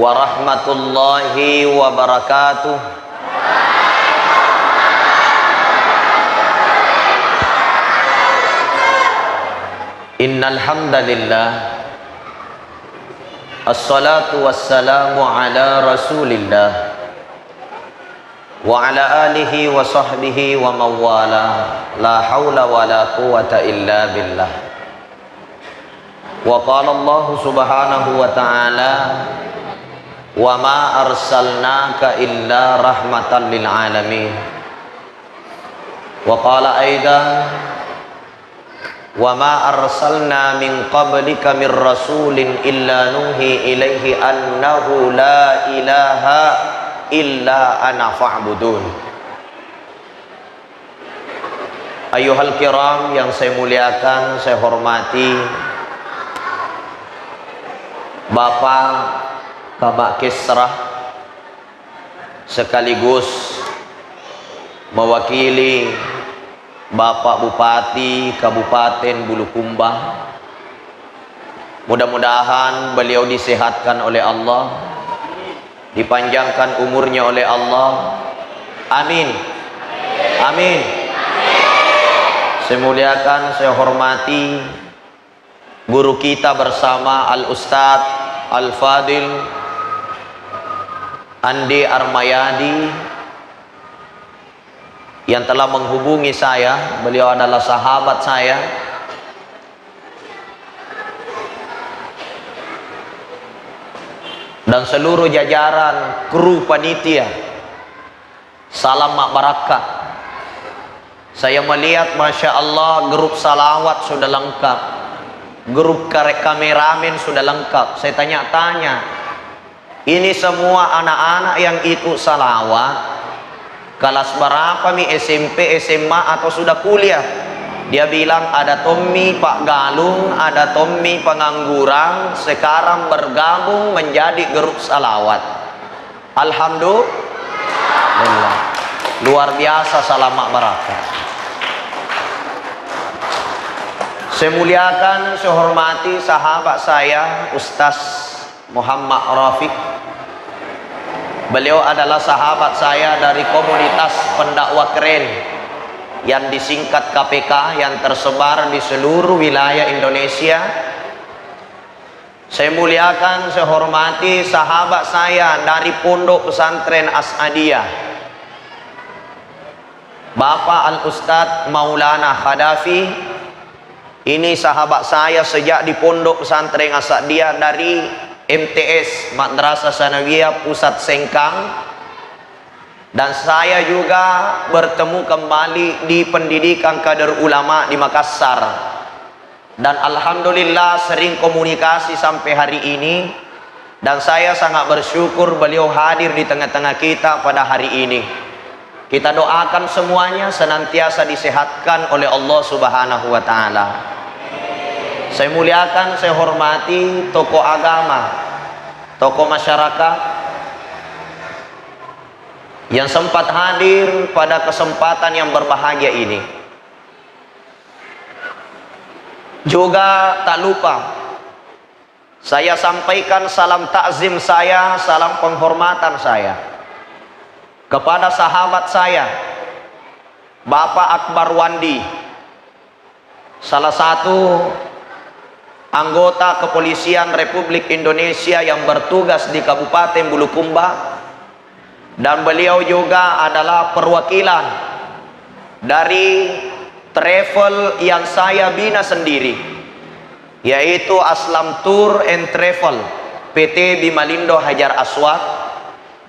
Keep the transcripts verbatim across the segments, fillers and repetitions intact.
warahmatullahi wabarakatuh. Innal hamdalillah. Assalatu wassalamu ala Rasulillah wa ala alihi wa sahbihi wa mawala. La haula wa la quwwata illa billah. Wa qala Allah subhanahu wa ta'ala, "Wa ma arsalnaka illa rahmatan lil alamin." Wa qala aidan, "Wa ma arsalna min qablika min rasulin illa nuhi ilaihi annahu la ilaha illa ana fa'budun." Ayyuhal kiram, yang saya muliakan, saya hormati, Bapak Kabak Kesra, sekaligus mewakili Bapak Bupati Kabupaten Bulukumba. Mudah-mudahan beliau disehatkan oleh Allah, dipanjangkan umurnya oleh Allah. Amin. Amin. Saya muliakan, saya hormati guru kita bersama, Al Ustadz Al Fadil Andi Armayadi, yang telah menghubungi saya. Beliau adalah sahabat saya. Dan seluruh jajaran kru panitia, salam mabbarakka. Saya melihat, Masya Allah, grup salawat sudah lengkap, grup kare-, kameramen sudah lengkap. Saya tanya-tanya, "Ini semua anak-anak yang ikut salawat, kelas berapa mi, S M P, S M A, atau sudah kuliah?" Dia bilang, "Ada tommi paggalung, ada tommi pengangguran, sekarang bergabung menjadi grup salawat." Alhamdulillah. Luar biasa, salam mabbarakka. Saya muliakan, saya hormati sahabat saya, Ustaz Muhammad Rafiq. Beliau adalah sahabat saya dari komunitas pendakwah keren yang disingkat K P K, yang tersebar di seluruh wilayah Indonesia. Saya muliakan, saya hormati sahabat saya dari Pondok Pesantren As'adiyah, Bapak Al Ustadz Maulana Khadafi. Ini sahabat saya sejak di Pondok Pesantren As'adiyah dari M T S, Madrasah Sanawiyah Pusat Sengkang. Dan saya juga bertemu kembali di Pendidikan Kader Ulama di Makassar. Dan alhamdulillah, sering komunikasi sampai hari ini. Dan saya sangat bersyukur beliau hadir di tengah-tengah kita pada hari ini. Kita doakan semuanya senantiasa disehatkan oleh Allah Subhanahu wa Ta'ala. Saya muliakan, saya hormati tokoh agama, tokoh masyarakat yang sempat hadir pada kesempatan yang berbahagia ini. Juga tak lupa saya sampaikan salam takzim saya, salam penghormatan saya kepada sahabat saya, Bapak Akbar Wandi, salah satu anggota kepolisian Republik Indonesia yang bertugas di Kabupaten Bulukumba, dan beliau juga adalah perwakilan dari travel yang saya bina sendiri, yaitu Aslam Tour and Travel, P T Bimalindo Hajar Aswad.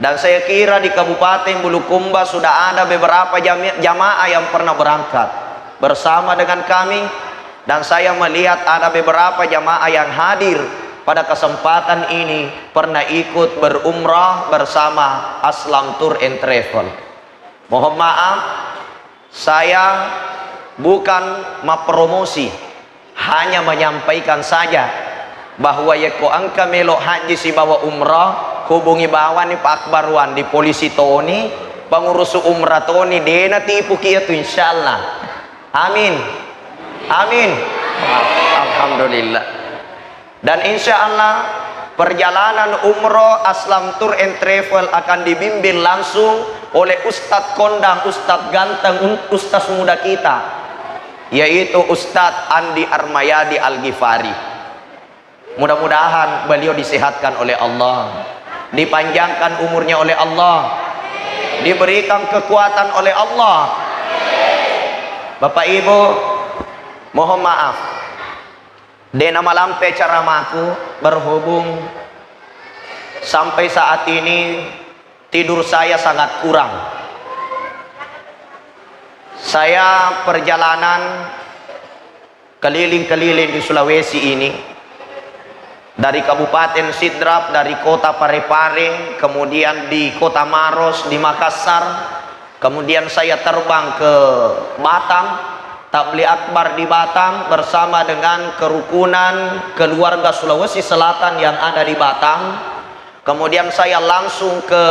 Dan saya kira di Kabupaten Bulukumba sudah ada beberapa jami-, jamaah yang pernah berangkat bersama dengan kami, dan saya melihat ada beberapa jamaah yang hadir pada kesempatan ini pernah ikut berumrah bersama Aslam Tour and Travel. Mohon maaf, saya bukan mempromosi, hanya menyampaikan saja bahwa yekko engka melo haji sibawa umrah, hubungi bawani Pak Akbar Wandi, polisi toni, pengurus umrah toni, dena tipu kia tu, insyaallah. Amin. Amin. Alhamdulillah. Dan insya Allah, Perjalanan umroh Aslam Tour and Travel akan dibimbing langsung oleh Ustadz Kondang, Ustadz ganteng, un-, Ustadz muda kita, yaitu Ustadz Andi Armayadi Al-Ghifari. Mudah-mudahan beliau disehatkan oleh Allah, dipanjangkan umurnya oleh Allah, diberikan kekuatan oleh Allah. Bapak Ibu, mohon maaf, de' namalampe caramaku berhubung sampai saat ini tidur saya sangat kurang. Saya perjalanan keliling-keliling di Sulawesi ini, dari Kabupaten Sidrap, dari kota Parepare, kemudian di kota Maros, di Makassar, kemudian saya terbang ke Batam, Tabligh Akbar di Batam bersama dengan kerukunan keluarga Sulawesi Selatan yang ada di Batam. Kemudian saya langsung ke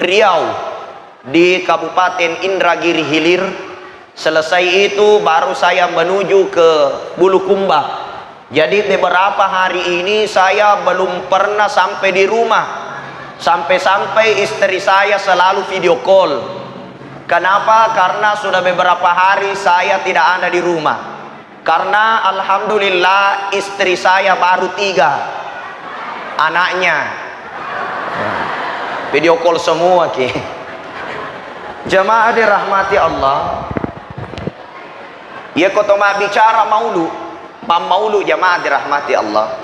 Riau di Kabupaten Indragiri Hilir. Selesai itu baru saya menuju ke Bulukumba. Jadi beberapa hari ini saya belum pernah sampai di rumah. Sampai-sampai istri saya selalu video call. Kenapa? Karena sudah beberapa hari saya tidak ada di rumah. Karena alhamdulillah istri saya baru tiga anaknya. Video call semua ki. Jamaah dirahmati Allah. Iya ko to mabbicara maulu, mammaulu jamaah dirahmati Allah.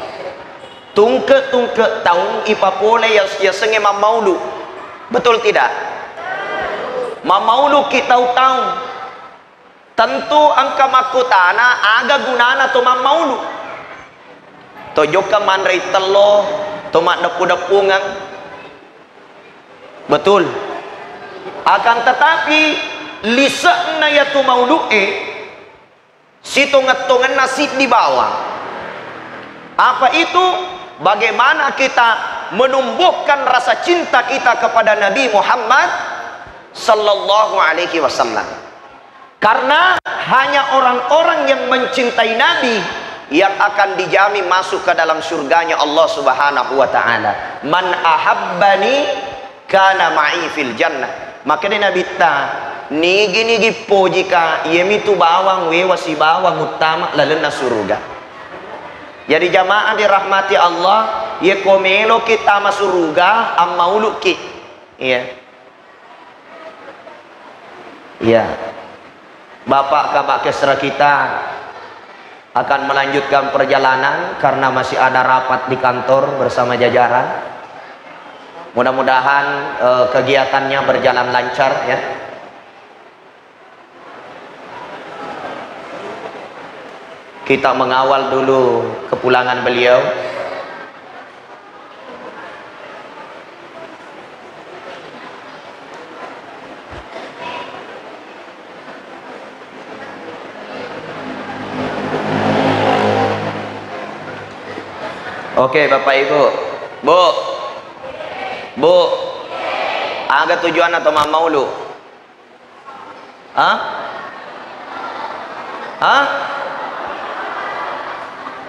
Tungke-tungke taung ipapole ya, yasengnge mammaulu. Betul tidak? Mammaulu ki tau-taung. Tentu engka makkutana, aga gunana to mammaulu? To jokka manrei tello, to maddeppu-deppungeng. Betul. Akan tetapi, lise'na yatu maulu'e, sitongeng-tongenna siddi bawang. Apa itu? Bagaimana kita menumbuhkan rasa cinta kita kepada Nabi Muhammad sallallahu alaihi wasallam. Karena hanya orang-orang yang mencintai Nabi yang akan dijamin masuk ke dalam surganya Allah Subhanahu wa Ta'ala. "Man ahabbani kana ma'i fil jannah." Makkeda Nabitta, "Nigi-nigi pojika, iyemitu bawang wewa sibawa muttama lalenna suruga." Jadi jamaah dirahmati Allah, ye ko meloki tama suruga, ammauluki. Iya. Iya. Bapak Kabak Kesra kita akan melanjutkan perjalanan karena masih ada rapat di kantor bersama jajaran. Mudah-mudahan, eh, kegiatannya berjalan lancar, ya. Kita mengawal dulu kepulangan beliau. Oke, Bapak Ibu. Bu. Bu. Aga tujuanna to mammaulu? Hah? Hah?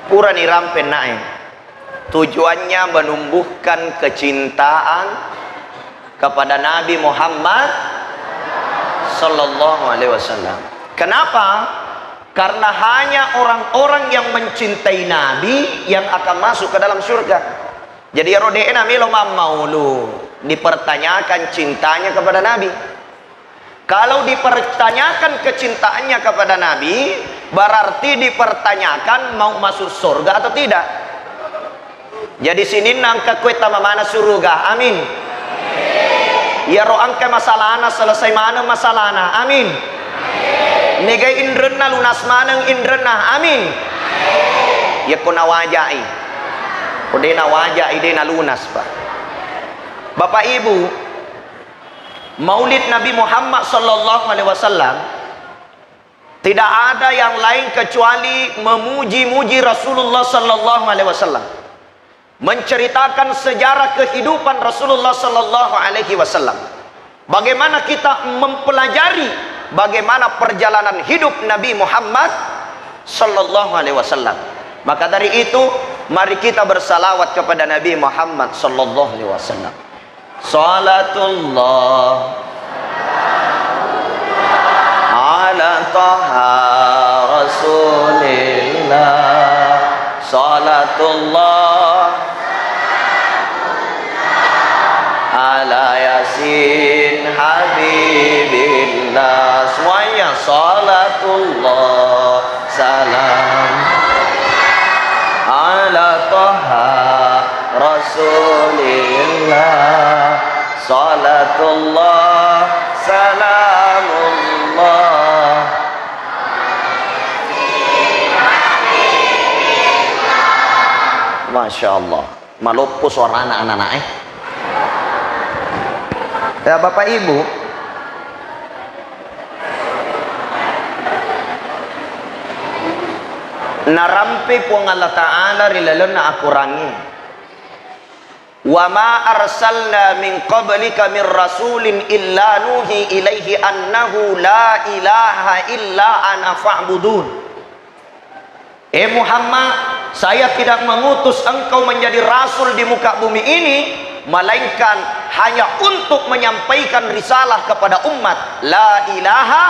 Purani rampe nae. Tujuannya menumbuhkan kecintaan kepada Nabi Muhammad sallallahu alaihi wasallam. Kenapa? Karena hanya orang-orang yang mencintai Nabi yang akan masuk ke dalam surga. Jadi, ero de'na melo mammaulu, dipertanyakan cintanya kepada Nabi. Kalau dipertanyakan kecintaannya kepada Nabi, berarti dipertanyakan mau masuk surga atau tidak. Jadi, sininna engka koe tama maneng suruga. Amin. Iyaro engka masalahna, selesai maneng masalahna. Amin. Megai inrenna, lunas maneng inrenna. Amin. Yakko nawajai. Ko de nawajai, de nalunas, Pak. Bapak Ibu, Maulid Nabi Muhammad sallallahu alaihi wasallam tidak ada yang lain kecuali memuji-muji Rasulullah sallallahu alaihi wasallam. Menceritakan sejarah kehidupan Rasulullah sallallahu alaihi wasallam. Bagaimana kita mempelajari bagaimana perjalanan hidup Nabi Muhammad sallallahu alaihi wasallam. Maka dari itu, Mari kita bersalawat kepada Nabi Muhammad sallallahu alaihi wasallam. Salatullah ala Taha Rasulillah. Salatullah ala Yasin Habibillah. Semuanya. Salatullah salam ala Taha Rasulillah. Salatullah salamullah. Masya Allah. Maloppo suarana anak-anak, eh. Ya, Bapak Ibu, narampe Puang Allah Ta'ala ri lalenna akorangnge. "Wa ma arsalna min qablika min rasulin illa nuhi ilaihi annahu la ilaha illa ana fa'budun." Eh Muhammad, saya tidak mengutus engkau menjadi rasul di muka bumi ini, melainkan hanya untuk menyampaikan risalah kepada umat. La ilaha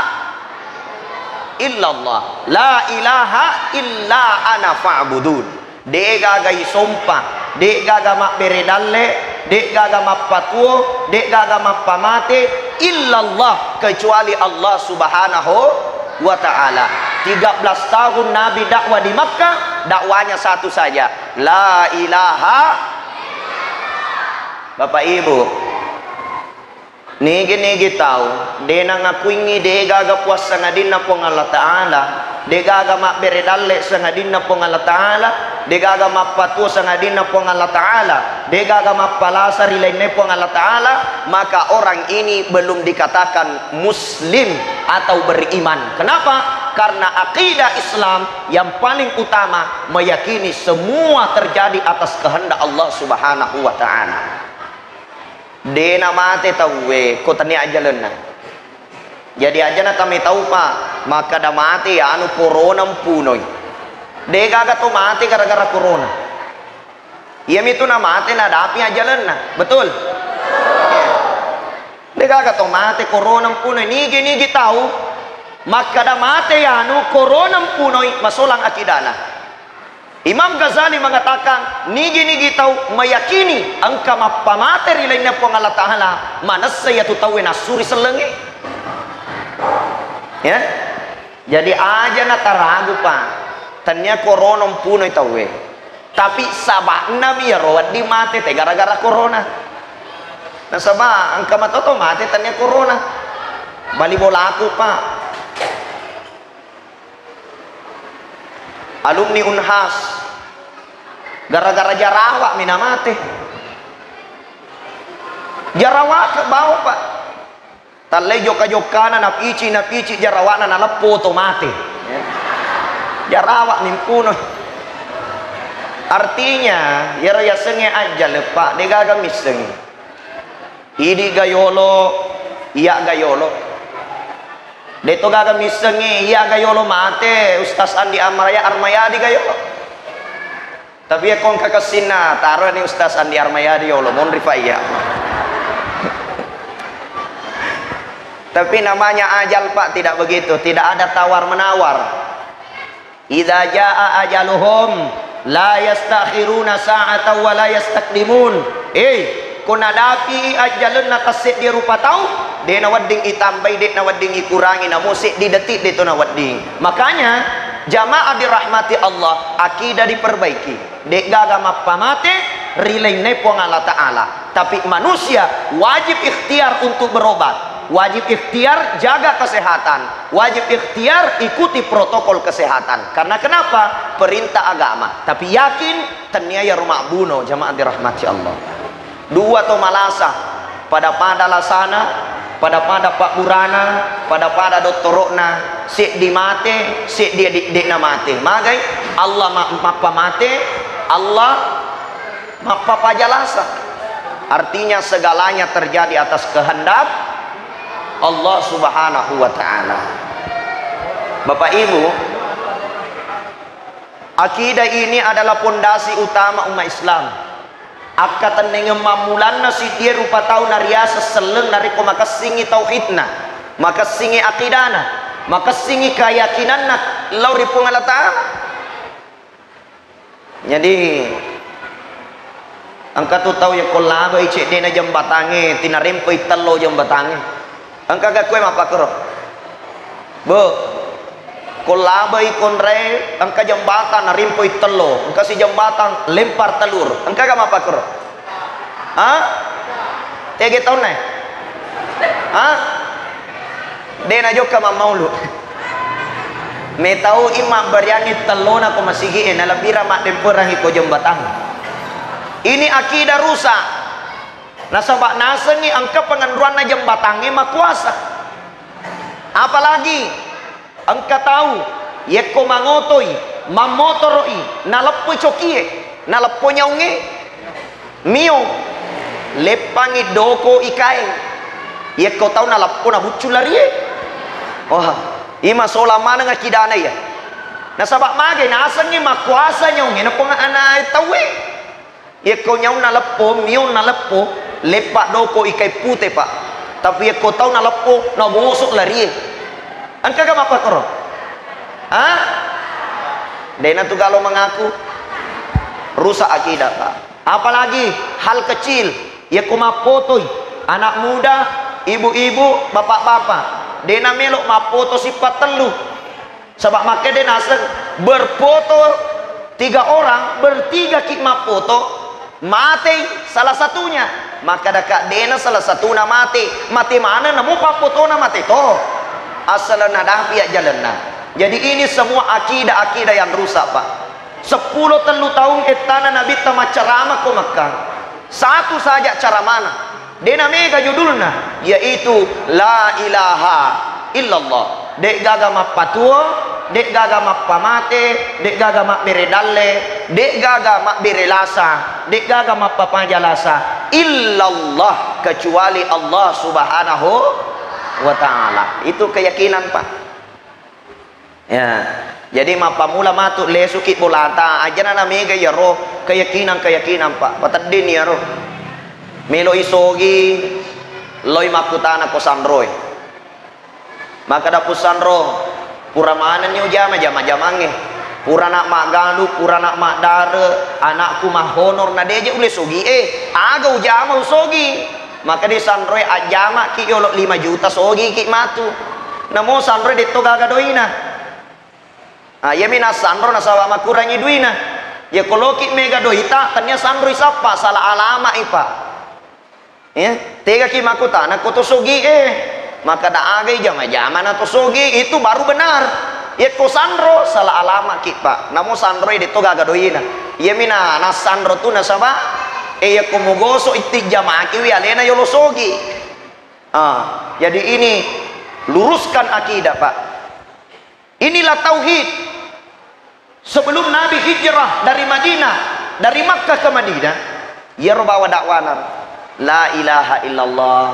illallah. La ilaha illa ana fa'budun. De'gaga isompa, de'gaga mabbere dalle, de'gaga mappatuo, de'gaga mappamate, illallah, kecuali Allah Subhanahu wa Ta'ala. Tiga belas tahun Nabi dakwah di Makkah, dakwahnya satu saja, la ilaha. Bapak Ibu, nigi-nigi tau de' nangakuingngi de'gaga puang sangadinna Puang Allah Ta'ala, de'gaga mabbere dalle sangadinna Puang Allah Ta'ala, de'gaga mappatuo sangadinna Puang Allah Ta'ala, de'gaga mappalasa ri lainna Puang Allah Ta'ala, maka orang ini belum dikatakan muslim atau beriman. Kenapa? Karena akidah Islam yang paling utama meyakini semua terjadi atas kehendak Allah Subhanahu wa Ta'ala. De' namate tauwe ko tennia ajjalenna. Jadi aja natamai tau, Pak, makkada mate anu corona mpunoi. De'gaga to mate gara-gara corona. Iyamitu namate nadapi ajjalenna. Betul? De'gaga to mate corona mpunoi. Nigi-nigi tau makkada mate anu corona mpunoi, masolang akidana. Imam Ghazali mengatakan, nigi-nigi tau meyakini engka mappamate ri lainna Puang Allah Ta'ala, manessa iyatu tauwe nassu ri sellengnge. Ya? Jadi aja nataragu, Pak. Tennia corona mpunoi tauwe. Tapi saba'na mi iyaro wedding mate te gara-gara corona. Nasaba engka mato to mate tennia corona. Bali bolaku, Pak. Alumni Unhas, gara-gara jarawa mi namate. Jarawa ke bau, Pak. Tallei jokka-jokkana, napici, napici jarawana, naleppo to mate. Jarawa mi mpuno. Artinya, iyaro yasengnge ajjale, Pak, de'gaga missengngi. Idi ga yolo, iya ga yolo. De'to gaga missengngi, iya ga yolo mate, Ustaz Andi Amraya, Armayadi ga yolo. Tapi ya kong kakessinna, taroni Ustaz Andi Armayadi yolo, monri fa iya. Tapi namanya ajal, Pak, tidak begitu, tidak ada tawar menawar. Idza jaa ajaluhum la yastakhiruna sa'atan wa la yastaqdimun. Eh, ko nadapi ajjalenna tasseddi rupa tau, de' nawedding itambai, de' nawedding ikurangi, namo seddi detik de' to nawedding. Makanya, jamaah dirahmati Allah, akidah diperbaiki. De'gaga mappamate ri lainna Puang Allah Ta'ala. Tapi manusia wajib ikhtiar untuk berobat, wajib ikhtiar jaga kesehatan, wajib ikhtiar ikuti protokol kesehatan. Karena kenapa? Perintah agama. Tapi yakin, tennia iyaro mabbuno, jamaah dirahmati Allah. Dua to malasa, pada-pada lasana, pada-pada pabburana, pada-pada dottoro'na, seddi mate, seddi de', de'na mate. Magai? Allah ma-, mappamate, Allah mappapaja lasa. Artinya segalanya terjadi atas kehendak Allah Subhanahu wa Ta'ala. Bapak Ibu, Akidah ini adalah pondasi utama umat Islam. Akkatennengeng mammulanna siddie rupa tau nariaseng selleng narekko makessingngi tauhidna, makessingngi akidana, makessingngi keyakinanna lao ri Puang Allah Ta'ala. Jadi, engka tu tau yakko labai cedde'na jembatangnge, tinarempoi tello jembatangnge. Engka ga kue mappakkoro? Bo, ko labai konrae, engka jembatang narempoi tello, engka si jembatang lempar telur. Engka ga mappakkoro? Ha? Tege taunna? Ha? De najokka mammaulu. Metau imma bariangi tellona ko masigi e, nalebbira maddemperangi ko jembatang. Ini akidah rusak. Nasaba nasengngi engka pengenruanna jembatangnge makuasa. Apalagi engka tau yekko mangotoi, mammotoro'i, naleppoi cokie, naleppo nyaungnge, mio, leppangi doko ikae. Yekko tau naleppo nabuccu larie. Wah, ima sola maneng akidana iya. Nasaba mage nasengngi makuasa nyaungnge na Puang ana tauwe. Yekko nyaunna leppo, mionna leppo, leppa doko ikai pute, Pak. Tapi yekko tau naleppo, nagosok larie. Engkaga mappakkoro? Ha? Dena tu galo mengaku. Rusak akidah, Pak. Apalagi hal kecil, yekko mappotoi, anak muda, ibu-ibu, bapak-bapak, dena melo mappoto sipattellu. Saba makkeda naseng, berfoto tiga orang, bertiga ki mappoto, matei salah satunya. Makkadaka dena salah satuna mate, mate maneng namo pappotona mate to. Asal nadapi ajjalenna. Jadi ini semua akidah-akidah yang rusak, Pak. Seppulo tellu taung ettana Nabitta maccarama ko Mekkah. Satu saja caramana. Dena mega judulna, yaitu la ilaha illallah. De'gaga mappatuo, de'gaga mappamate, de'gaga mabbere dalle, de'gaga mabbere lasa, de'gaga mappapaja lasa, illallah, kecuali Allah Subhanahu wa Ta'ala. Itu keyakinan, Pak. Ya, jadi mappammula matu lesuki bolata, ajana na mega iyaro keyakinan-keyakinan, Pak. Pateddini iyaro. Melo isogi, loi makkutana ko sanroe. Makkeda pu sanro, pura manenni ujama jama-jamangnge. Purana maggalu, purana maddare, anakku mahonor na deje ule sogi e. Aga ujama usogi. Makkeda sanroe ajjama ki yolo lima juta sogi ki matu. Namo sanroe detto gaga doina. Ah, iyami nassanro nasaba makurangi duina. Yako loki mega doita, tania sanroi sappa, salah alama ipa. Ya, tegaki makkutana ko to sogi e. Makkeda agai jama-jama na to sogi, itu baru benar. Yako sanro, salah alama ki, Pak. Namo sanroi detto gaga doina. Iyami na nassanro tu nasaba, e yako mugoso itti jamaki wi alena yolo sogi. Ah, jadi ini luruskan akidah, Pak. Inilah tauhid. Sebelum Nabi hijrah dari Madinah, dari Makkah ke Madinah, iyaro bawa dakwana, la ilaha illallah.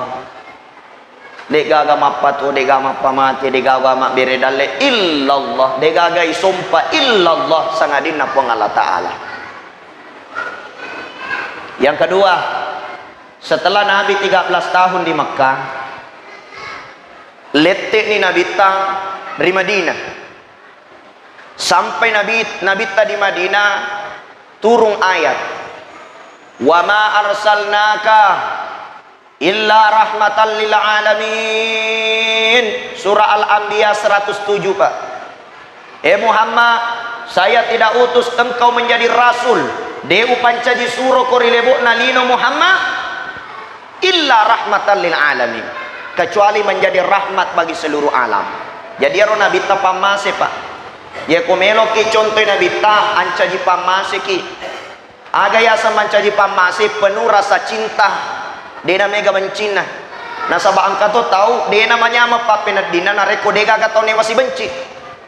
De'gaga mappatuo, de'gaga mappamate, de'gaga mabbere dalle illallah, de'gaga isompa illallah, sangadinna Puang Allah Ta'ala. Yang kedua, setelah Nabi tiga belas tahun di Makkah, lette'ni Nabitta ri Madinah. Sampai Nabi, Nabitta di Madinah, turung ayat, "Wa ma arsalnaka illa rahmatan lil alamin." Surah Al-Anbiya seratus tujuh, Pak. "Eh Muhammad, saya tidak utus engkau menjadi rasul, de upancaji suroko ri lebo'na lino Muhammad, illa rahmatan lil alamin, kecuali menjadi rahmat bagi seluruh alam." Jadi iyaro Nabitta pammase, Pak. Yako meloki contoi Nabitta, ancaji pammaseki. Aga yaseng mancaji pammase, penuh rasa cinta, dena mega bencinna. Nasaba engka to tau dena manyameng pappeneddinna narekko degaga tau newa sibenci.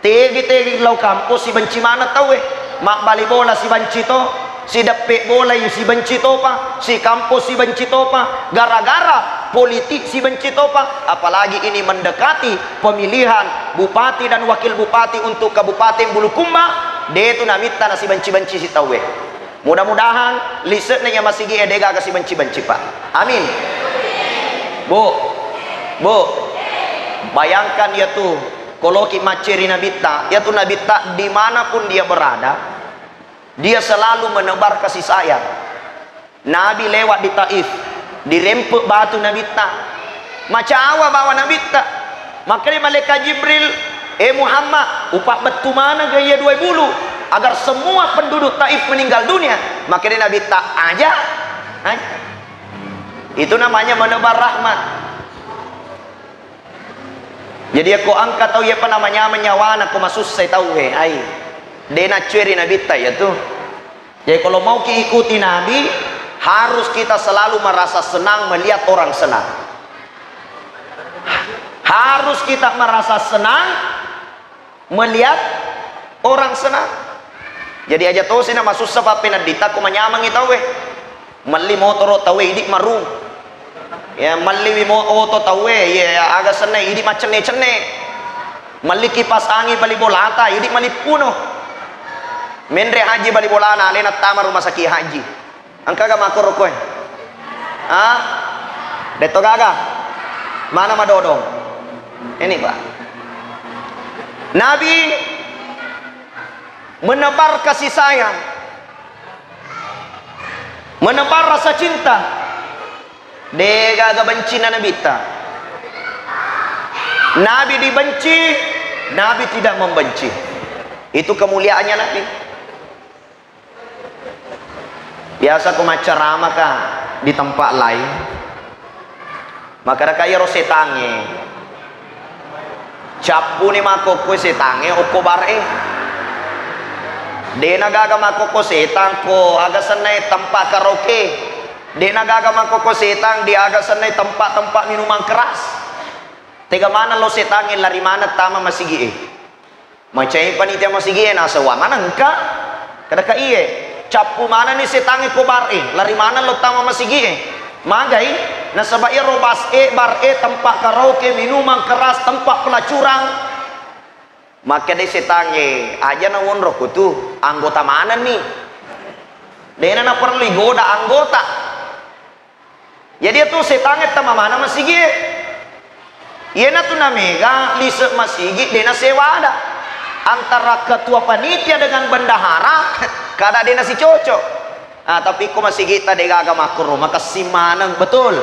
Tegi-tegi lao kampo sibenci maneng tauwe. Mabbali bola sibenci to, sideppe bola sibenci topa, sikampo sibenci topa, gara-gara politik sibenci topa. Apalagi ini mendekati pemilihan bupati dan wakil bupati untuk Kabupaten Bulukumba. De tu Nabitta nasibenci-benci si tauwe. Mudah-mudahan lise'na iya masigi e de gaga sibenci-benci, Pak. Amin. Bu, Bu, bayangkan ya tu, koloki macceri Nabitta, ya tu Nabitta dimanapun dia berada, dia selalu menebar kasih sayang. Nabi lewat di Taif, dirempe batu Nabitta. Macawa bawa Nabitta. Makkedai malaikat Jibril, "Eh Muhammad, upabbettu maneng ga iya dua bulu agar semua penduduk Taif meninggal dunia." Makkedai Nabitta, "Aja, aja." Itu namanya menebar rahmat. Jadi, yakko engka tau iya pa namanyameng nyawana ko masussai tauwe, ai. De naccueri Nabitta iya tu. Jadi, kalau mau ki ikuti Nabi, harus kita selalu merasa senang melihat orang senang. Harus kita merasa senang melihat orang senang. Jadi, aja tosi na masussa pappeneddita ko manyamengi tauwe. Melli motoro tauwe idi marung. Ya, melliwi mo oto tauwe, iya, aga senna idi maccenne-cenne. Melli kipas angin bali bolata, idi malippuno. Menre haji bali bolana, alena tama rumah sakit haji. Engkaga makkoro koe? Ah? Detto gaga? Mana madodong? Ini, Pak. Nabi menebar kasih sayang, menebar rasa cinta. De gaga bencinna Nabitta. Nabi dibenci, Nabi tidak membenci. Itu kemuliaannya Nabi. Biasa ko maccaramaka di tempat lain, makkedaka iyaro setangnge, cappuni makkokkoe setangnge okko bar e. Dena gaga makkokko setang ko aga senna e tempat karaoke. Dena gaga makkokko setang di aga senna e tempat-tempat minuman keras. Tega maneng lo setangnge lari maneng tama masigi e. Macai panitia masigi e naseng, "Wa maneng engka?" Kedaka, "Iye." "Cappu manenni setangnge ko bar e, lari maneng lo tama masigi e." Magai? Nasaba iyaro bas e, bar e, tempat karaoke, minuman keras, tempat pelacurang. Makkedai setangnge, "Aja nawonrokku tu, anggota manenni." Dena naperlu igoda anggota. Jadi iyatu setangnge tama maneng masigie. Iyanatu namega lise masigi de nasewa ada. Antara ketua panitia dengan bendahara, kada de nasicocok. Ah, tapi ko masigitta de gaga makkoro, makessing maneng, betul?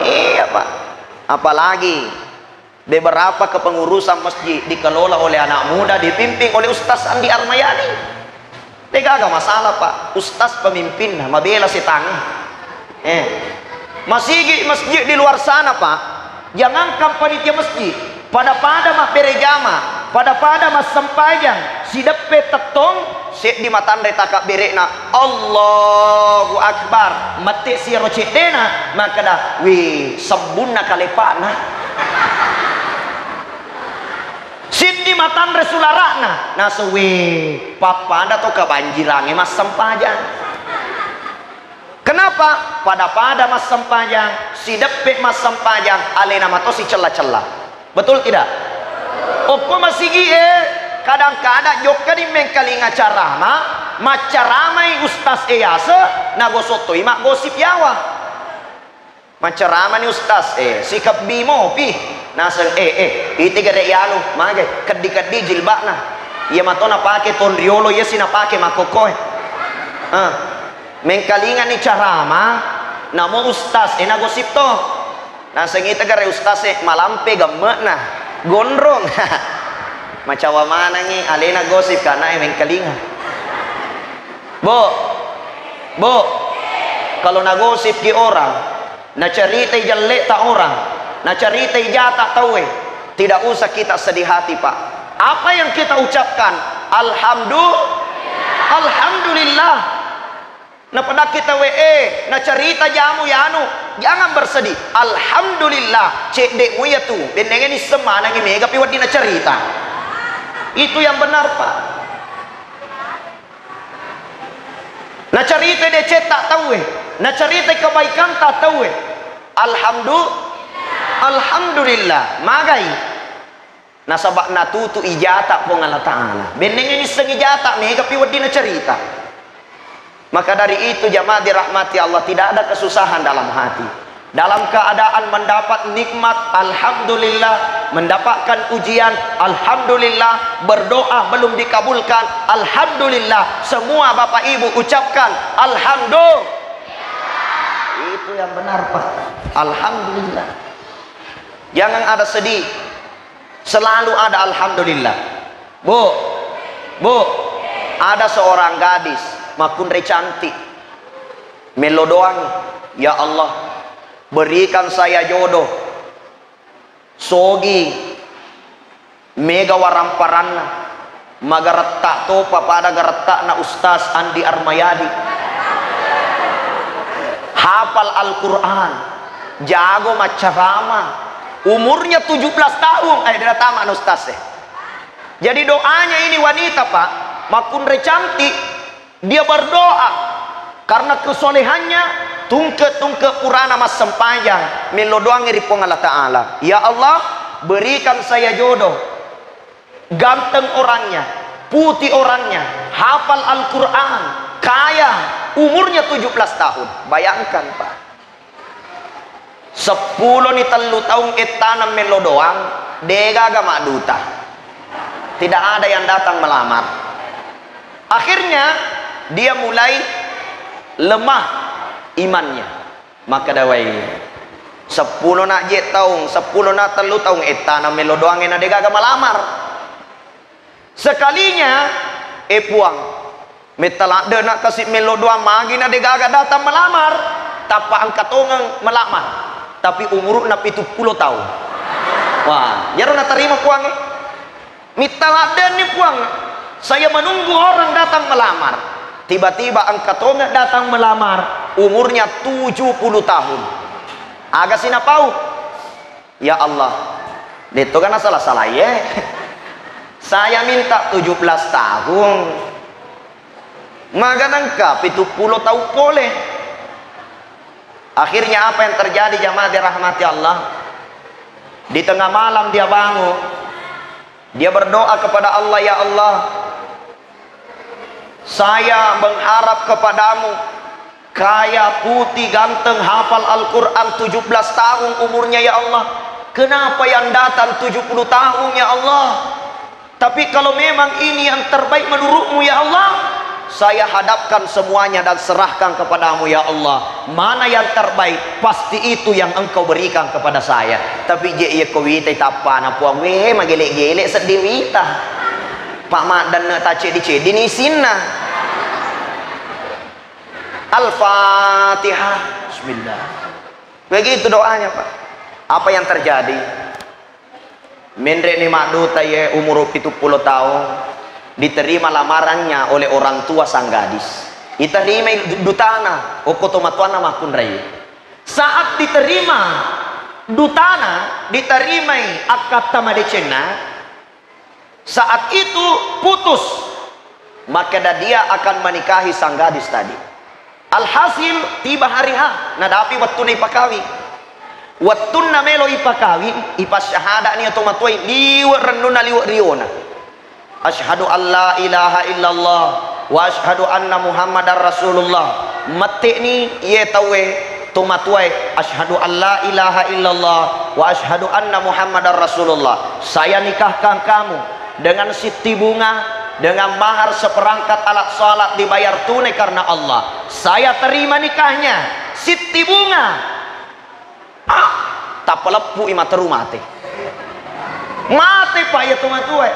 Iya, Pak. Apalagi beberapa kepengurusan masjid dikelola oleh anak muda, dipimpin oleh Ustaz Andi Armayani. Degaga masalah, Pak. Ustaz pemimpinna, mabela setangnge. Eh. Masigi masjid di luar sana, Pak. Jangankan panitia masjid, pada-pada mabbere jama, pada-pada massempajang, sideppe tettong, seddi matanre takabbere'na, Allahu Akbar. Mette siro ceddena, makkeda, "Wih, sebbunna kalepa'na." Siddi matanre sulara'na, naseng, "Wih, pappada to kabanjirangnge massempajang." Kenapa? Pada-pada massempajang, sideppe massempajang, alena mato sicella-cella. Betul tidak? Okko masigie, kadang-kadang jokkani mengkalinga carama, maccaramai ustaz e yase, nagosok toi maggosip yawa. Maccaramani ustaz e, sikebbi mopi. Naseng, eh, eh, ite gare yanu, mage, keddi-keddi jilba'na. Iya mato napake tonriolo, iya si napake makkokkoe. Ah. Mengkalingani carama, namo ustaz e nagosip to. Naseng ite gare ustaz e, malampe gemme'na, gondrong. Macawa manengi alena gosip kana e mengkalinga. Bu, Bu, kalau nagosip ki orang, nacaritai jelle'ta orang, nacaritai jata tauwe, tidak usah kita sedih hati, Pak. Apa yang kita ucapkan? Alhamdu-, Alhamdulillah. Napadakki tauwe, eh, nacarita jamu yanu, jangan bersedih. Alhamdulillah, cedde'mu iya tu, bennengeni semmanengi mega pi wedding nacarita. Itu yang benar, Pak. Nacarita decetta tauwe, nacarita kebaikanta tauwe. Alhamdu-, Alhamdulillah, magai. Nasaba natutu ijata Puang Allah Ta'ala. Bennengngi nisseng ijata, megapi wedding nacerita. Maka dari itu, jamaah dirahmati Allah, tidak ada kesusahan dalam hati. Dalam keadaan mendapat nikmat, alhamdulillah. Mendapatkan ujian, alhamdulillah. Berdoa belum dikabulkan, alhamdulillah. Semua Bapak Ibu ucapkan alhamdulillah. Itu yang benar, Pak. Alhamdulillah. Jangan ada sedih. Selalu ada alhamdulillah. Bu, Bu, ada seorang gadis makkunrai cantik. Melo doang, "Ya Allah, berikan saya jodoh." Sogi, mega waramparanna. Magaretta topa pada garettana Ustaz Andi Armayadi. Hafal Al-Quran, jago maccarama. Umurnya tujuh belas tahun, eh, dia tamat na Ustaz, eh. Jadi doanya ini wanita, Pak, makkunrai cantik, dia berdoa karena kesolehannya, tungke-tungke purana massempajang, melo doangngi ri Puang Allah Ta'ala, "Ya Allah, berikan saya jodoh, ganteng orangnya, putih orangnya, hafal Al-Quran, kaya, umurnya tujuh belas tahun." Bayangkan, Pak. Seppuloni tellu taung ettana melo doang, degaga madduta. Tidak ada yang datang melamar. Akhirnya, dia mulai lemah imannya. Makkeda wai, "Seppulo na je taung, seppulo na tellu taung ettana melo doang, na degaga melamar." Sekalinya, eh, Puang, metta ladde na kasi melo doang, magi na degaga datang melamar, tappa engka tongeng melamar, tapi umurna pitu pulo taung. Wah, jaro natarima Puang, eh. Metta ladde ni Puang, saya menunggu orang datang melamar. Tiba-tiba engka tongeng datang melamar, umurnya tujuh puluh tahun. Aga sinapau? Ya Allah, detto gana salah-salah ye. Saya minta tujuh belas tahun. Maganangka pitu pulo taung pole. Akhirnya apa yang terjadi, jamaah dirahmati Allah? Di tengah malam dia bangun. Dia berdoa kepada Allah, "Ya Allah, saya mengharap kepadamu, kaya, putih, ganteng, hafal Al-Quran, tujuh belas tahun umurnya, ya Allah. Kenapa yang datang tujuh puluh tahun, ya Allah? Tapi kalau memang ini yang terbaik menurutmu, ya Allah, saya hadapkan semuanya dan serahkan kepadamu, ya Allah. Mana yang terbaik, pasti itu yang engkau berikan kepada saya." Tapi je iya ko witai tappana Puang, weh, magele-gele seddi wita. Pak maddenne tacedi-cedi ni sinna. Al-Fatihah. Bismillah. Begitu doanya, Pak. Apa yang terjadi? Menre ni madduta ye umur pitu pulo taung, diterima lamarannya oleh orang tua sang gadis. Iterimai du-, dutana, okko tomatoanna makkunrai. Saat diterima dutana, diterimai akkatta madecenna, saat itu putus, maka dia akan menikahi sang gadis tadi. Alhasil, tiba hari H, nadapi wettunna ipakawing. Wettunna melo ipakawing, ipasyahadani tomatoai liwe rennunna liwe riona. "Asyhadu an la ilaha illallah wa asyhadu anna Muhammadar Rasulullah." Mette'ni iye tauwe tomatoae, "Asyhadu an la ilaha illallah wa asyhadu anna Muhammadar Rasulullah. Saya nikahkan kamu dengan sitti bunga, dengan mahar seperangkat alat salat dibayar tunai karena Allah. Saya terima nikahnya." Sitti bunga. Ah, tappa leppu'i materu mate. Mate pa iya tomatoae.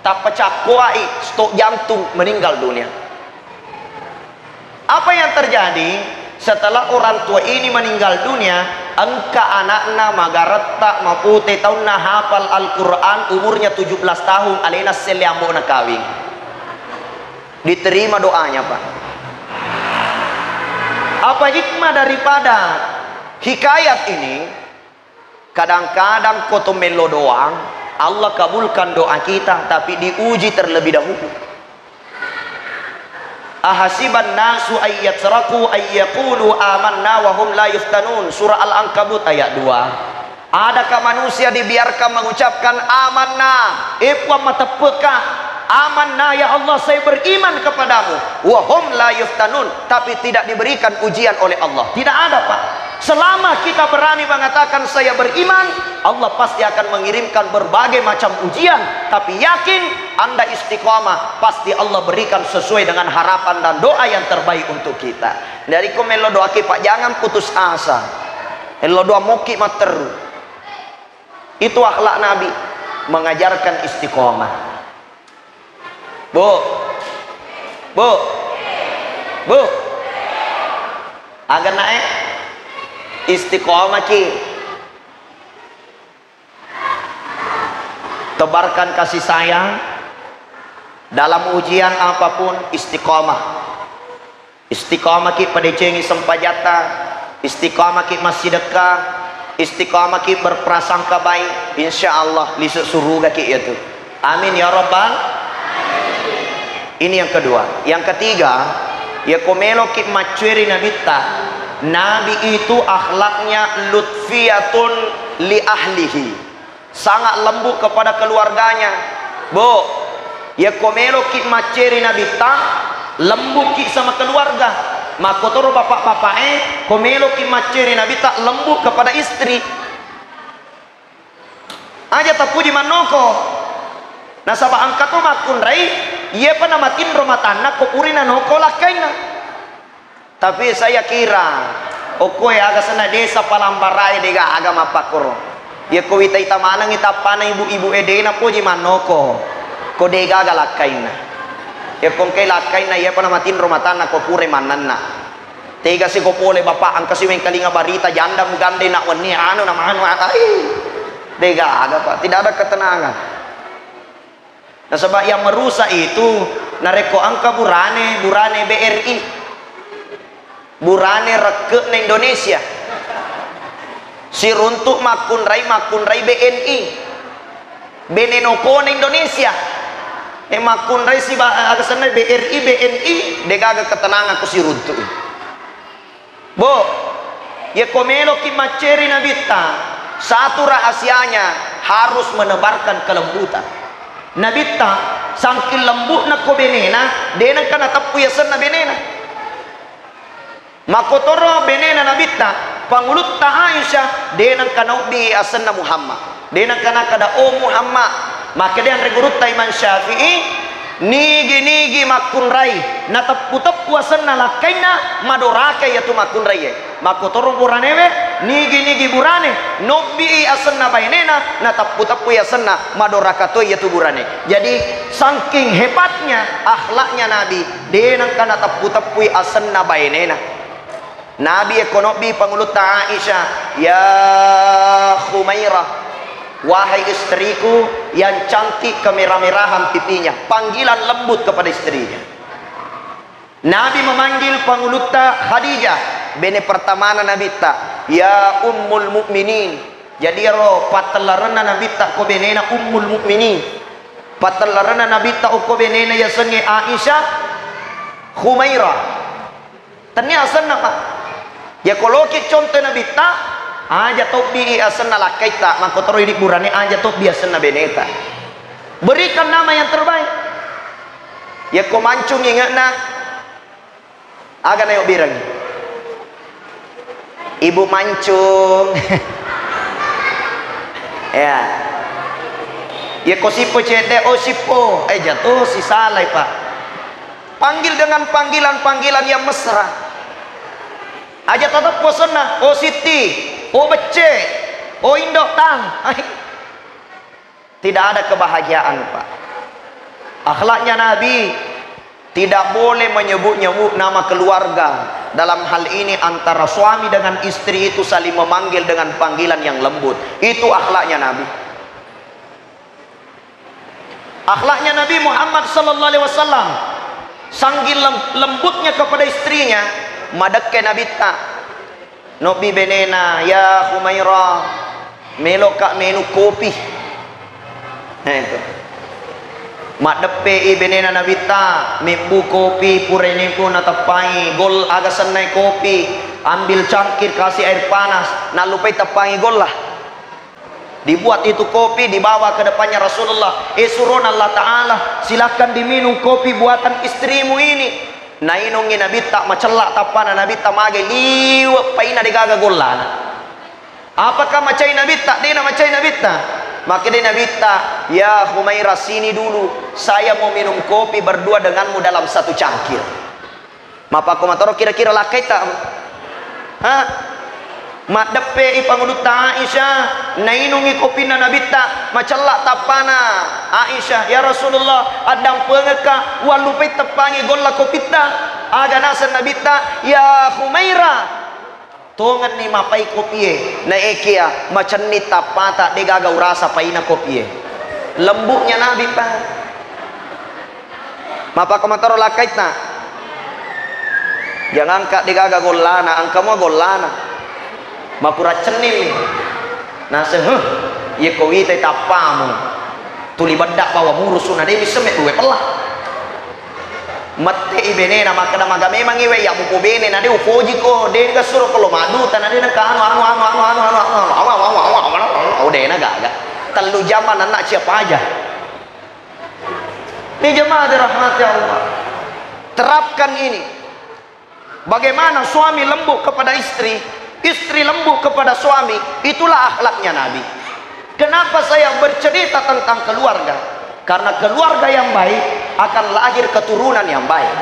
Tappa cakkoai stok jantung, meninggal dunia. Apa yang terjadi? Setelah orang tua ini meninggal dunia, engka anakna magaretta mapute taunna, hafal Al-Quran, umurnya tujuh belas tahun, alena selle ambo'na kawing. Diterima doanya, Pak. Apa hikmah daripada hikayat ini? Kadang-kadang ko to mello doang, Allah kabulkan doa kita, tapi diuji terlebih dahulu. Ahasiban nasu ay yatraku ay yaqulu amanna wa hum la yuftanun. Surah Al-Ankabut ayat dua. Adakah manusia dibiarkan mengucapkan, "Amanna, eh Puang, mateppeka, amanna, ya Allah, saya beriman kepadamu." Wa hum la yuftanun, tapi tidak diberikan ujian oleh Allah. Tidak ada, Pak. Selama kita berani mengatakan, "Saya beriman," Allah pasti akan mengirimkan berbagai macam ujian. Tapi yakin, anda istiqamah, pasti Allah berikan sesuai dengan harapan dan doa yang terbaik untuk kita. Jadi, ko melo doaki, Pak, jangan putus asa. Elo doa moki matteru. Itu akhlak Nabi, mengajarkan istiqomah. Bu, bu, bu, aga nae? Istiqomah ki. Tebarkan kasih sayang dalam ujian apapun, istiqomah. Istiqomaki padecengi sempajatta, istiqomaki massidekka, istiqomaki berprasangka baik, insya Allah lisu surugaki iyatu. Amin ya rabbal. Ini yang kedua. Yang ketiga, ya ko meloki maccueri nabitta, nabi itu akhlaknya lutfiyatun li ahlihi. Sangat lembut kepada keluarganya. Bu, yakko meloki macceri nabitta, lembutki sama keluarga. Makkotoro bapak-bapak e, ko meloki macceri nabitta, lembut kepada istri. Aja tappuji mannoko. Nasaba engka to makkunrai, iyepa namatinro matanna ko puri nanoko lakkainna. Tapi saya kira, okkoe aga senna desa Palambarae degaga mappakkoro. Yakko wita-ita manengngi tappana ibu-ibu e, de napoji mannoko. Ko degaga lakkainna. Yakko engkai lakkainna, iyapa namatinro matanna ko pura mannenna. Tegasi ko pole bapak, engkasi mengkalinga barita janda mugande nak wenni anu na manu, ai. Degaga, Pak, tidak ada ketenangan. Nasaba yang merusak itu, narekko engka burane, burane B R I, burane rekke'na Indonesia, siruntuk makkunrai, makkunrai B N I, bene nokona Indonesia, e makkunrai siba-, aga senna B R I, B N I, degaga ketenangan ko siruntuk. Bu, yakko meloki macceri nabitta, satu rahasianya harus menebarkan kelembutan. Nabitta, sangking lembutna ko benena, de nengka nateppu yasenna benena. Makkotoro benena nabitta, pangulutta Aisyah, de nengka naobbi asenna Muhammad. De nengka nakkeda, "Oh Muhammad." Makkeda anre gurutta Imam Syafi'i, "Nigi-nigi makkunrai nateppu-teppu asenna lakkainna, madoraka iyatu makkunraiye." Makkotoro buranewe, nigi-nigi burane nobbii asenna bainena, nateppu-teppui asenna, madoraka to iyatu burane. Jadi, saking hebatnya akhlaknya Nabi, de nengka nateppu-teppui asenna bainena. Nabi yakko nobbi pangulutta Aisyah, "Ya Humairah, wahai istriku yang cantik kemerah-merahan pipinya." Panggilan lembut kepada istrinya. Nabi memanggil pangulutta Khadijah, bene pertamana Nabitta, "Ya Ummul Mukminin." Jadi ero pattellarenna Nabitta ko benena Ummul Mukminin. Pattellarenna Nabitta okko benena yasengnge Aisyah, Humairah. Tennia asenna, Pak. Yakko loki contoh Nabitta, aja tobbi asenna lakkaitta, makkotoro idi burane aja tobbi asenna beneta. Berikan nama yang terbaik. Yakko mancung inge'na, aga nayobbireng? Ibu Mancung. Ya. Yakko sippo cedde, "Oh sippo." Eh, jatuh si salai, Pak. Panggil dengan panggilan-panggilan yang mesra. Aja tateppu asenna, "Oh Sitti, oh Becce, oh Indo Tang." Ai. Tidak ada kebahagiaan, Pak. Akhlaknya Nabi, tidak boleh menyebut-nyebut nama keluarga. Dalam hal ini antara suami dengan istri itu saling memanggil dengan panggilan yang lembut. Itu akhlaknya Nabi. Akhlaknya Nabi Muhammad sallallahu alaihi wasallam, sangging lem-, lembutnya kepada istrinya, madekke Nabitta. Nobbi benena, "Ya Humaira, meloka menu kopi." Eh, itu. Maddeppe i benena Nabitta, mebbu kopi, pura mebbu nateppai gol, aga sennai kopi, ambil cangkir, kasih air panas, nallupai teppangi golla. Dibuat itu kopi, dibawa ke depannya Rasulullah. "Eh, surona Allah Ta'ala, silahkan diminum kopi buatan istrimu ini." Nainungi Nabitta, macella tappana Nabitta, magai liwe' paina, degaga gollana. Apakah macai Nabitta? Dena macai Nabitta. Makkedai Nabitta, "Ya Humaira, sini dulu. Saya mau minum kopi berdua denganmu dalam satu cangkir." Mappakko matoro kira-kira lakkaitta? Ha? Maddeppe i pangulutta Aisyah, nainungi kopinna Nabitta, macella tappana Aisyah, "Ya Rasulullah, addampengekka, wallupai teppangi golla kopitta." Aga naseng Nabitta, "Ya Humaira, tongenni mapai kopie, naekia macenni tappata, degaga urasa paina kopie." Lembutnya Nabi, Pak. Mappakko matoro lakkaitta. Janganka degaga gollana, engka mua gollana. Mapura cennini. Naseng, "Huh, iyekko witai tappamu. Tuli bedda bawa murusu na de' misseng me' duwe pella." Mette i benena makkeda, "Maga memang iwe ya mupo bene na de' ufojiko, de' ga suro ko lo madduta na de' nengka anu, anu, anu, anu, anu, anu, anu, awa, awa, awa, awa, awa, awa, de' na gaga." Tellu jam manenna cia paja. Ini jemaah dirahmati Allah. Terapkan ini. Bagaimana suami lembut kepada istri, istri lembut kepada suami, itulah akhlaknya Nabi. Kenapa saya bercerita tentang keluarga? Karena keluarga yang baik akan lahir keturunan yang baik.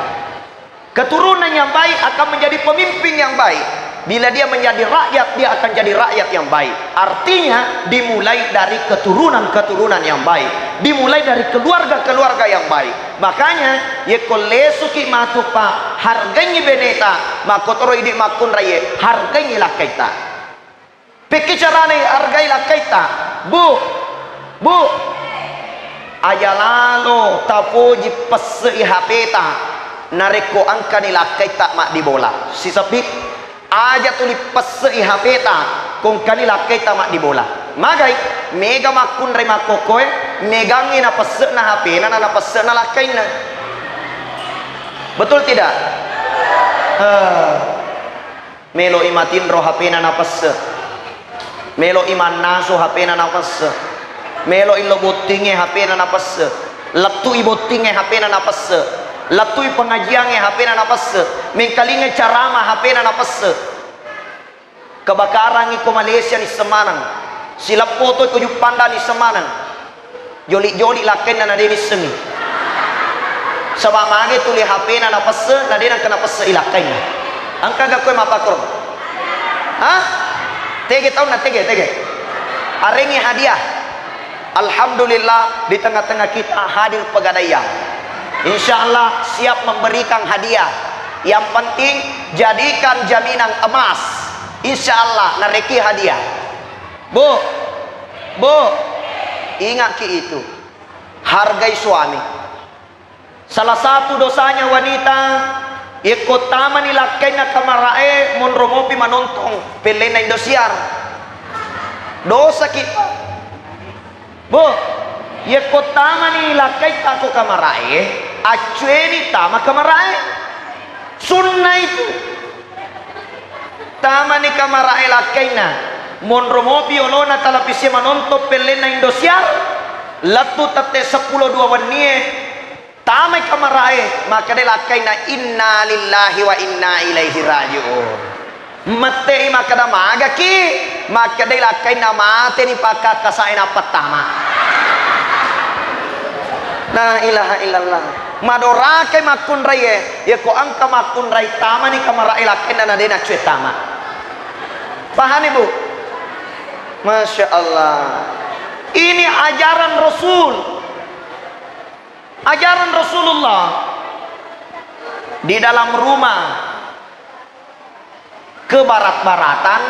Keturunan yang baik akan menjadi pemimpin yang baik. Bila dia menjadi rakyat, dia akan jadi rakyat yang baik. Artinya, dimulai dari keturunan-keturunan yang baik. Dimulai dari keluarga-keluarga yang baik. Makanya, yekko lesuki matu pa hargaingi beneta, makkotoro idi makkunraie, hargaingi lakkaitta. Pekki carana hargai lakkaitta? Bu, Bu, aja lalo tapoji pesse'i H P-ta narekko engkani lakkaitta maddibola. Sisebbi, aja tuli pesse'i H P-ta ko engkani lakkaitta maddibola. Magai? Mega makkunrai makkokkoe, megangngi napesse'na H P-na na napesse'na lakkainna. Betul tidak? Eh. Melo'i matinro H P-na napesse. Melo'i mannasu H P-na napesse. Melo'i lo bottingnge H P-na napesse. Lettu'i bottingnge H P-na napesse. Lettu'i pengajiangnge H P-na napesse. Mengkalinga carama H P-na napesse. Kebakarangngi ko Malaysia nisseng maneng. Sileppo to ko Juppandang nisseng maneng. Joli-joli lakkainna na de' nissengngi. Saba' mage tuli H P-na napesse, na de' nengka napesse'i lakkainna. Engkaga koe mappakoro? Hah? Tege taunna, tege, tege. Arengngi hadiah. Alhamdulillah, di tengah-tengah kita hadir pegadaian. Insya Allah siap memberikan hadiah. Yang penting jadikan jaminan emas. Insya Allah narekki hadiah. Bu, Bu, ingatki itu. Hargai suami. Salah satu dosanya wanita, yekko tamani lakkainna kamara'e, monro mopi manontong pellenna Indosiar. Dosaki. Bu, yekko tamani lakkaitta ko kamara'e, accueni tama kamara'e. Sunnah itu. Tamani kamara'e lakkainna, monro mopi olona talapisi manontong pellenna Indosiar, lettu tette seppulo dua wennie, tamai kamara'e, makkedai lakkainna, "Inna lillahi wa inna ilaihi raji'un." Mette'i makkeda, "Magaki?" Makkedai lakkainna, "Mateni pakkakkasa'e nappa tama." La ilaha illallah. Madorakai makkunraie, yekko engka makkunrai tamani kamara'e lakkainna na de' naccue tama. Pahami, Bu? Masya Allah. Ini ajaran Rasul. Ajaran Rasulullah. Di dalam rumah kebarat-baratan,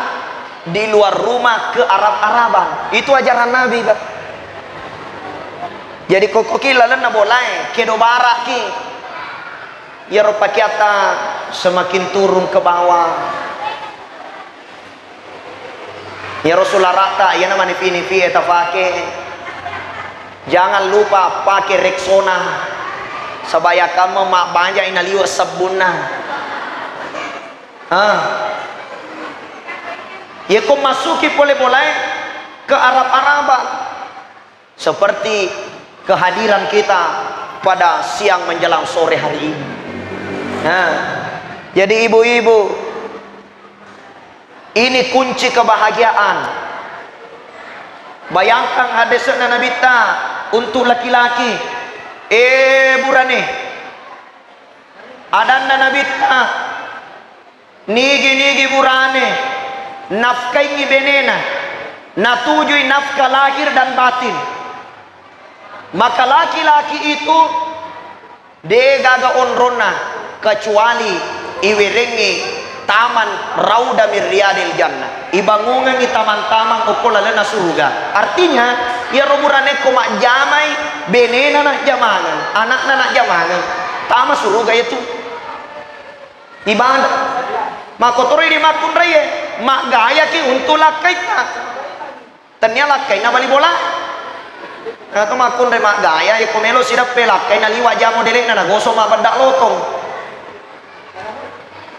di luar rumah kearab-araban. Itu ajaran Nabi, Pak. Jadi, kokkoki lalenna bolae, kedo baraki. Iyaro pakeatta semakin turun ke bawah. Iyaro sulara'ta, iyana manifi-nifi e tafake. Jangan lupa pakai Rexona. Sabaya kamma mabbanja inaliwe sebbunna. Ah. Yeko masuki pole bolae, kearab-araban seperti kehadiran kita pada siang menjelang sore hari ini. Nah, jadi ibu-ibu, ini kunci kebahagiaan. Bayangkan hadesna Nabitta untuk laki-laki. Eh, burane. Adanna Nabitta, nigi-nigi burane nafkaingi benena, natujui nafkah lahir dan batin. Maka laki-laki itu degaga onronna kecuali iwerengngi taman rauda min riyadil jannah. Ibangungengngi taman-taman okko lalenna suruga. Artinya, iyaro buranekko majjamai, benena najjamangeng, anakna najjamangeng, tama suruga itu. Ibadah. Makkotoroi di makkunraie, maggayaki untu lakkaitta. Tennia lakkainna bali bola. Nah, to makkunrai maggaya, yekko melo sideppe lakkainna liwa jamo dele'na, nagosok mabbedda lotong.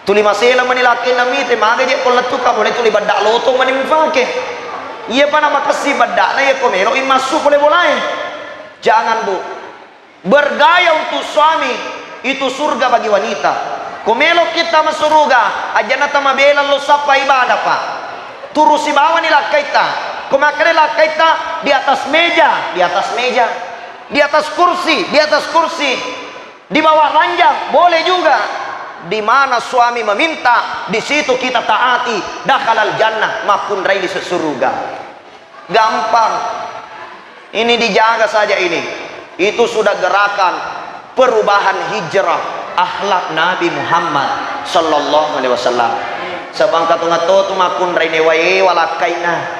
Tuli masela mani lakkainna mite, maga je ko lettu ka boleh tuli bedda lotong mani mufake. Iya pa namakessi beddana, yekko melo immassu pole bolae. Jangan, Bu. Bergaya untuk suami itu surga bagi wanita. Ko melo kita masuruga, ajana tamabela lo sappa ibadah, Pak. Turu sibawani lakkaitta. Ko makkeda lakkaitta di atas meja, di atas meja. Di atas kursi, di atas kursi. Di bawah ranjang, boleh juga. Di mana suami meminta, di situ kita taati. Dakhalal jannah, makkunrai di suruga. Gampang. Ini dijaga saja ini. Itu sudah gerakan perubahan hijrah akhlak Nabi Muhammad sallallahu alaihi wasallam. Sabang katonga to tu makkunrai ne wae walakkaina.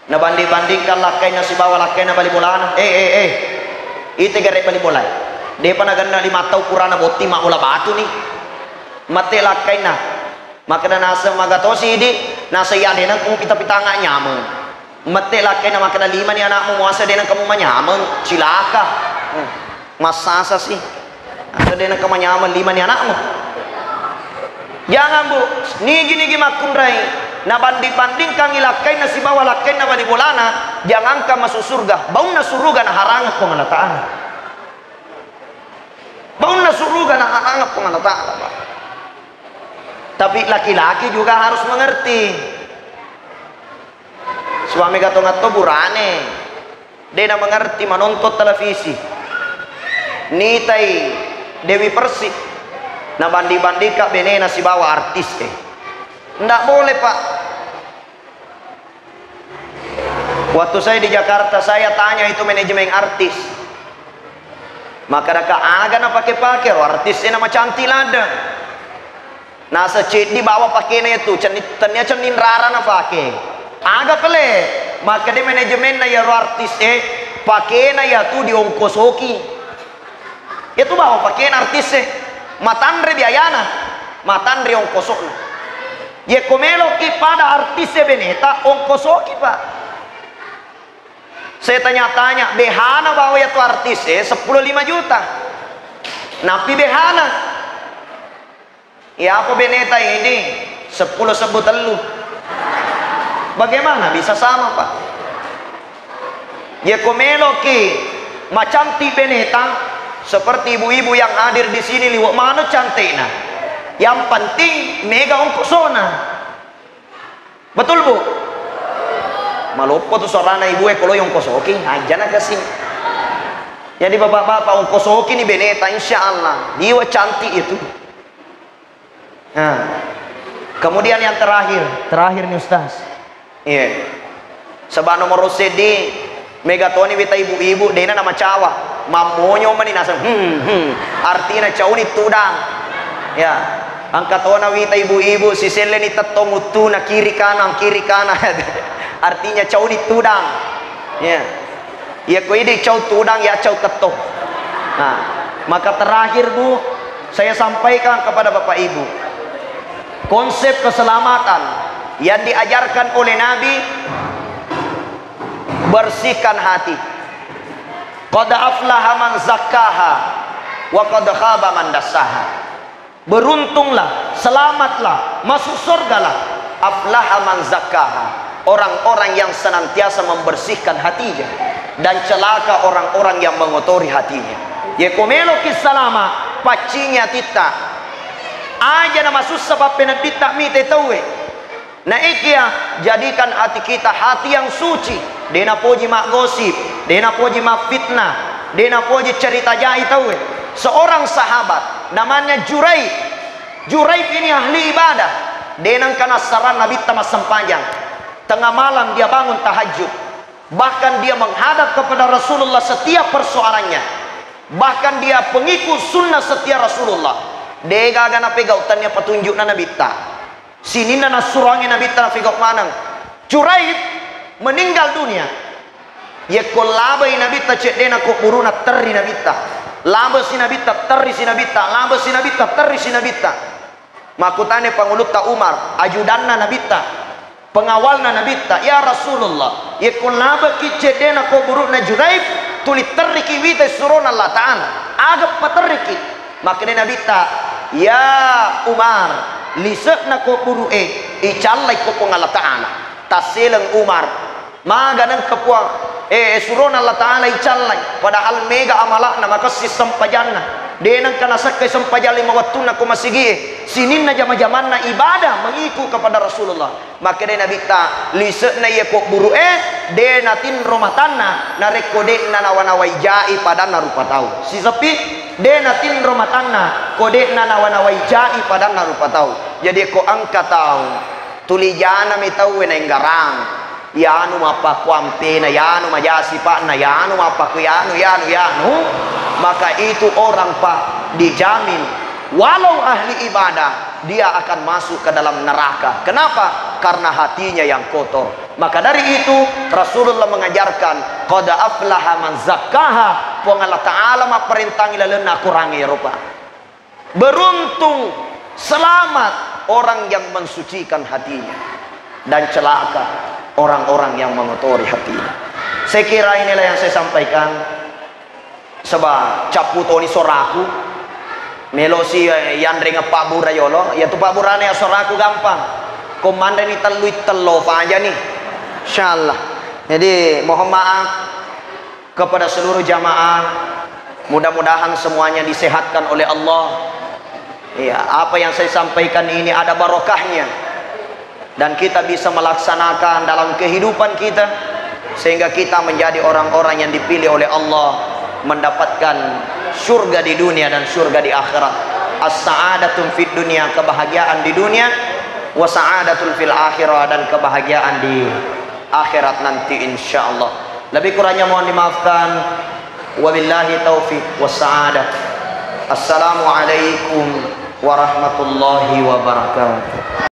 Nabanding-bandingkan lakkaina sibawa lakkaina bali bolana. Eh, eh, eh. Ite gare bali bola. Depa naganna lima tau purana botting mabbola batu ni. Mate lakkaina. Makkeda naseng maga tosi idi, naseng iya de nengka mupita-pitanga nyameng. Mette lakkaina makkeda limani anakmu muaseng de nengka mumanyameng, cilaka. Hmm. Massasa si. Naseng de nengka manyameng limani anakmu. Jangan, Bu, nigi-nigi makkunrai nabanding-bandingkangi lakkaina sibawa lakkaina bali bolana, jangankan masuk surga, baunna suruga naharangeng Puang Allah Ta'ala. Baunna suruga naharangeng Puang Allah Ta'ala, Pak. Tapi laki-laki juga harus mengerti. Suami gatongatto burane, de na mengerti menonton televisi. Nitai Dewi Persik, nabanding-bandingka benena sibawa artis e. Ndak boleh, Pak. Waktu saya di Jakarta, saya tanya itu manajemen artis. Makkedaka aga napake-pake ro artis e namacantik ladde. Naseng ceddi bawang pakena iyatu, cenni-, tennia cenning rara napake. Aga pale, makkeda manajemenna iyaro artis e, pakena iyatu diongkosoki. Iyatu bawang pakena artis e, matanre biayana, matanre ongkosokna. Yekko meloki pada artis e beneta, ongkosoki, Pak. Saya tanya-tanya, B H-na bawang iyatu artis e seppulo lima juta. Nappi B H-na. Iyapa beneta ini seppulo sebbu tellu. Bagaimana bisa sama, Pak? Yekko meloki macantik beneta, seperti ibu-ibu yang hadir di sini, liwe' maneng cantikna. Yang penting mega ongkosona. Betul, Bu? Maloppo tu suarana ibu e, kalau ongkosoki, aja na kasih. Jadi bapak-bapak, ongkosoki ni beneta, insya Allah. Liwe' cantik itu. Nah, kemudian yang terakhir, terakhir nih Ustaz. Iya. Sebab nomor seddi, mega toni wita ibu-ibu, dena namacawa. Mammonyo mani naseng, hmm, hmm. Artina cauni tudang. Ya, engka tona wita ibu-ibu, siselleni tettong uttuna kiri kanan, kiri kanan. Artinya cauni tudang. Ya. Iya ko idi cau tudang, ya cau tettong. Nah, maka terakhir, Bu, saya sampaikan kepada Bapak Ibu, konsep keselamatan yang diajarkan oleh Nabi, bersihkan hati. Qad aflaha man zakkaha wa qad khaba man dassaha. Beruntunglah, selamatlah, masuk surgalah. Aflaha man zakkaha. orang-orang yang senantiasa membersihkan hatinya, dan celaka orang-orang yang mengotori hatinya. Yeko meloki salama, paccingi atitta. Aja namasussa pappenedditta mite tauwe. Naekia, jadikan hati kita hati yang suci. De napoji maggosip, de napoji maffitnah, de napoji cerita jai tauwe. Seorang sahabat namanya Juraib. Juraib ini ahli ibadah. De nengka nassarang Nabitta massempajang. Tengah malam dia bangun tahajud. Bahkan dia menghadap kepada Rasulullah setiap persoalannya. Bahkan dia pengikut sunnah setia Rasulullah. De gaga napegau, tennia petunjukna Nabitta. Sininna nassuroangngi Nabitta nafigau maneng. Juraib meninggal dunia. Yekko labai Nabitta ceddena kuburuna, terri Nabitta. Labesi Nabitta, terri si Nabitta, labesi Nabitta, terri si Nabitta. Makkutana pangulutta Umar, ajudanna Nabitta, pengawalna Nabitta, "Ya Rasulullah, yekko labeki ceddena kuburuna Juraib, tuli terriki wita surona Allah Ta'ala. Aga paterriki?" Makkeda Nabitta, "Ya Umar, lise'na ko buru'e icallai ko Puang Allah Ta'ala." Tasseleng Umar, "Maga nengka Puang, eh, surona Allah Ta'ala icallai, padahal mega amala'na, makessing sempajanna. De nengka nasakkai sempajang lima wettunna ko masigi'e, sininna jama-jamanna ibadah mengiku kepada Rasulullah." Makkedai Nabitta, "Lise'na iya kubburu'e, de natinro matanna, narekko de'na nawa-nawai ja'i padanna rupa tau." Siseppi, de natinro matanna, ko de'na nawa-nawai ja'i padanna rupa tau. Jadi, ko engka tau, tuli janami tauwe naenggarang. Yanu mappakuampena, yanu maja sipa'na, yanu mappaku yanu, yanu, yanu. Maka itu orang, Pak, dijamin, walau ahli ibadah, dia akan masuk ke dalam neraka. Kenapa? Karena hatinya yang kotor. Maka dari itu, Rasulullah mengajarkan, "Qad aflaha man zakkaha." Puang Allah Ta'ala mapparentangi lalenna Akorang ero, Pak. Beruntung, selamat orang yang mensucikan hatinya, dan celaka orang-orang yang mengotori hatinya. Saya kira inilah yang saya sampaikan. Saba cappu toni soraku, melosi, eh, yanreng pabbura yolo, yatu pabburana ya soraku gampang. Ko manreni tellui tello fajani. Insyaallah. Jadi, mohon maaf kepada seluruh jamaah, mudah-mudahan semuanya disehatkan oleh Allah. Ya, apa yang saya sampaikan ini ada barokahnya. Dan kita bisa melaksanakan dalam kehidupan kita, sehingga kita menjadi orang-orang yang dipilih oleh Allah, mendapatkan surga di dunia dan surga di akhirat. As-sa'adatu fid dunya, kebahagiaan di dunia, wa sa'adatu fil akhirah, dan kebahagiaan di akhirat nanti, insyaallah. Lebih kurangnya mohon dimaafkan. Wabillahi taufiq wassa'adah. Assalamualaikum warahmatullahi wabarakatuh.